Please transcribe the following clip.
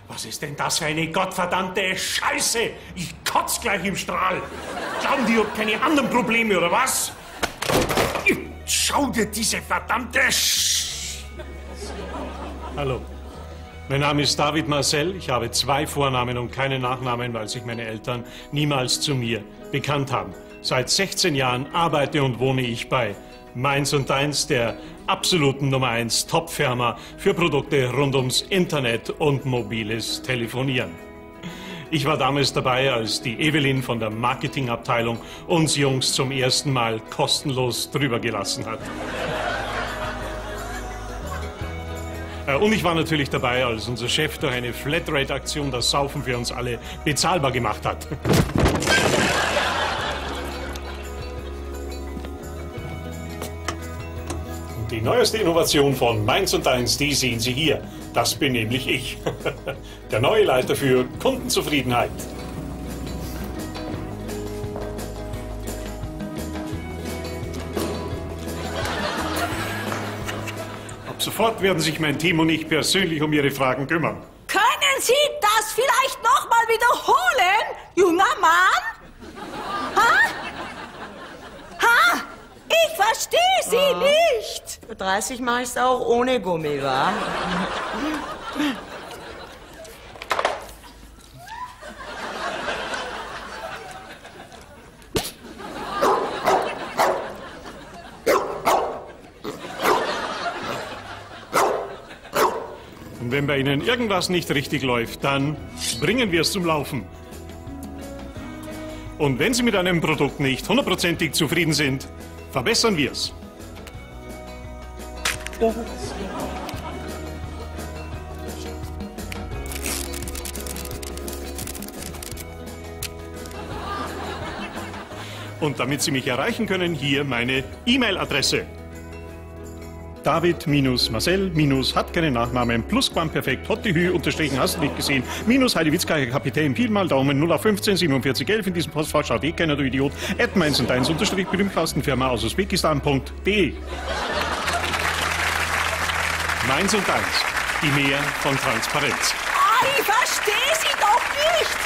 Was ist denn das für eine gottverdammte Scheiße? Ich kotz gleich im Strahl. Glauben die, ich hab keine anderen Probleme, oder was? Schau dir diese verdammte Sch... Hallo. Mein Name ist David Marcel. Ich habe 2 Vornamen und keinen Nachnamen, weil sich meine Eltern niemals zu mir bekannt haben. Seit 16 Jahren arbeite und wohne ich bei Meins und Deins, der absoluten Nummer 1 Top-Firma für Produkte rund ums Internet und mobiles Telefonieren. Ich war damals dabei, als die Evelyn von der Marketingabteilung uns Jungs zum ersten Mal kostenlos drüber gelassen hat. Und ich war natürlich dabei, als unser Chef durch eine Flatrate-Aktion das Saufen für uns alle bezahlbar gemacht hat. Und die neueste Innovation von Meins und Deins, die sehen Sie hier. Das bin nämlich ich. Der neue Leiter für Kundenzufriedenheit. Ab sofort werden sich mein Team und ich persönlich um Ihre Fragen kümmern. Können Sie das vielleicht noch mal wiederholen, junger Mann? Ha? Ha? Ich verstehe Sie nicht. Für 30 mach ich's auch ohne Gummi, wa? Und wenn bei Ihnen irgendwas nicht richtig läuft, dann bringen wir es zum Laufen. Und wenn Sie mit einem Produkt nicht hundertprozentig zufrieden sind, verbessern wir's. Und damit Sie mich erreichen können, hier meine E-Mail-Adresse. David minus Marcel minus hat keinen Nachnamen plus Quamperfekt Hottihü unterstrichen hast du nicht gesehen minus Heidewitzka Kapitän Pi mal Daumen 0 auf 15 47 11 in diesem Postfach schaut eh keiner, du Idiot, at meins und deins unterstrich Berühmtkastenfirma aus Usbekistan Punkt de. Meins und deins, die Mehr von Transparenz. Ah, ich verstehe Sie doch nicht!